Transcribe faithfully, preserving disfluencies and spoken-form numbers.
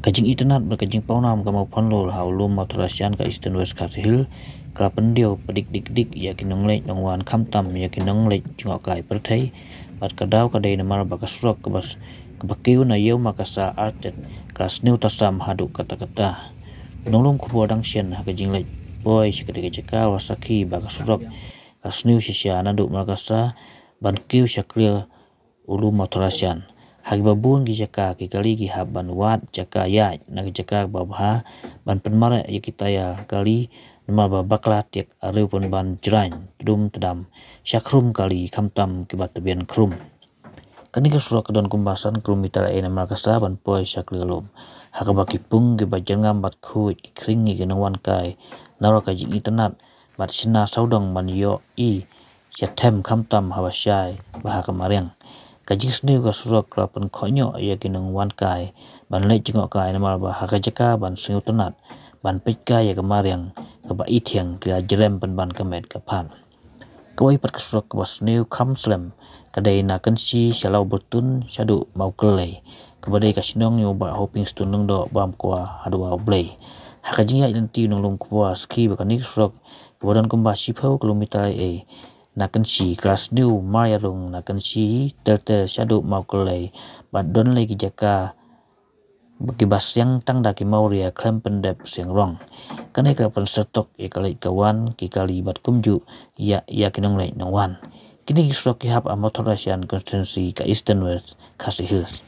Ka jingitynnad bad ka jingpawnam ka Mawphanlur ha u lum Mawthadraishan ka Eastern West Khasi Hills ka la pyndiaw padik dik dik ïa ki nongleit nongwan, khamtam ïa ki nongleit jngohkai pyrthei. Bad ka daw ka dei namar ba ka surok kaba kaba kiew na Ïew Makassar Archet ka la sniew tasam haduh katta katta. U nonglum khubor dang shen ha ka jingleit poi sha katei ka jaka, u la sakhi ba ka surok ka sniew shisha naduh Makassar ban kiew sha khlieh u lum Mawthadraishan. Ha kiba bun ki jaka ki kali ki hap ban wad jaka ïaid na ki jaka ba bha ban pynmareh ïa ki tayar kali, namar ba bakla tiak ariew pynban jraiñ tdum tdam sha khrum kali, khamtam kiba tbian khrum. Kane ka surok ka don kumba san kilometer ei na Makassar ban poi sha khlieh lum, ha kaba ki pung kiba jyrngam bad khuid ki khring ïa ki nongwan kai nalor ka jingitynnad bad shna sawdong ban ïohi sha them, khamtam haba shai bha ka mariang. Ka jingsniew ka surok ka la pynkhohñioh ïa ki nongwan kai ban leit jngohkai, namar ba ha ka jaka ban sngewtynnad ban peit kai ïa ka mariang kaba ithiang, ki la jrem pynban ka met ka phad. Kawei pat ka surok kaba sniew kham slem ka dei na Kynshi sha Lawbyrtun shaduh Mawkyllei, kaba dei ka shnong jong u Bah Hopingstone Lyngdoh Bamkwa Hadwa U Blei. Ha ka jingïaid lynti u nonglum khubor sakhi ba kane ka surok kaba don kumba shiphew kilometer ei na Kynshi ka la sniew mar ïarung na Kynshi ter ter shaduh Mawkyllei, bad don lei ki jaka kiba siang tang da ki mawria khlem pyndep siang rong. Kane ka la pynsertok ïa ka leit ka wan ki kali bad kumjuh ïa ïa ki nongleit nongwan. Kine ki surok ki hap ha Mawthadraishan constituency ka Eastern West Khasi Hills.